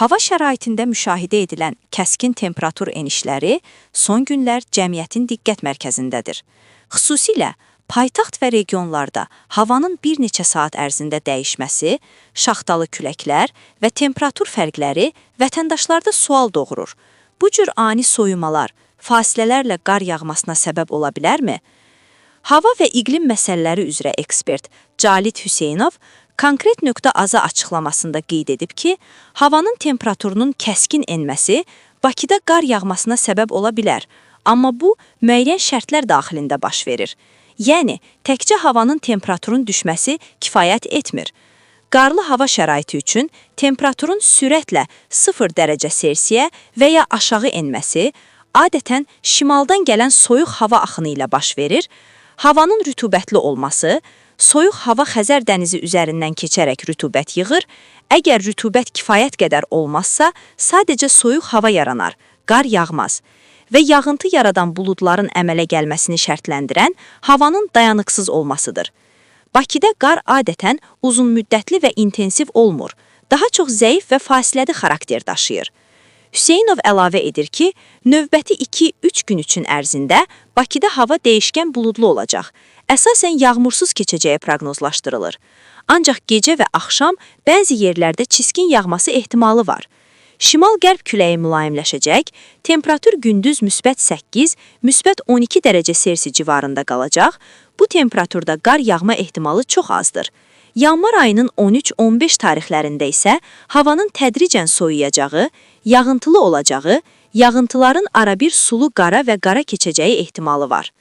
Hava şəraitində müşahidə edilən kəskin temperatur enişləri son günlər cəmiyyətin diqqət mərkəzindədir. Xüsusilə paytaxt və regionlarda havanın bir neçə saat ərzində dəyişməsi, şaxtalı küləklər və temperatur fərqləri vətəndaşlarda sual doğurur. Bu cür ani soyumalar fasilələrlə qar yağmasına səbəb ola bilərmi? Hava və iqlim məsələləri üzrə ekspert Calit Hüseynov Konkret.az-a açıqlamasında qeyd edib ki, havanın temperaturunun kəskin enməsi Bakıda qar yağmasına səbəb ola bilər, amma bu müəyyən şərtlər daxilində baş verir. Yəni, təkcə havanın temperaturun düşməsi kifayət etmir. Qarlı hava şəraiti üçün temperaturun sürətlə 0 dərəcə Selsiyə və ya aşağı enməsi adətən şimaldan gələn soyuq hava axını ilə baş verir, havanın rütubətli olması, soyuq hava Xəzər dənizi üzərindən keçərək rütubət yığır, əgər rütubət kifayət qədər olmazsa, sadəcə soyuq hava yaranar, qar yağmaz və yağıntı yaradan buludların əmələ gəlməsini şərtləndirən havanın dayanıqsız olmasıdır. Bakıda qar adətən uzunmüddətli və intensiv olmur, daha çox zəif və fasiləli xarakter daşıyır. Hüseynov əlavə edir ki, növbəti 2-3 gün üçün ərzində Bakıda hava dəyişkən buludlu olacaq. Əsasən yağmursuz keçəcəyi proqnozlaşdırılır. Ancaq gecə və axşam bəzi yerlərdə çiskin yağması ehtimalı var. Şimal-qərb küləyi mülayimləşəcək, temperatur gündüz müsbət 8, müsbət 12 dərəcə Selsi civarında qalacaq. Bu temperaturda qar yağma ehtimalı çox azdır. Yanvar ayının 13-15 tarixlərində isə havanın tədricən soyuyacağı, yağıntılı olacağı, yağıntıların arabir sulu qara və qara keçəcəyi ehtimalı var.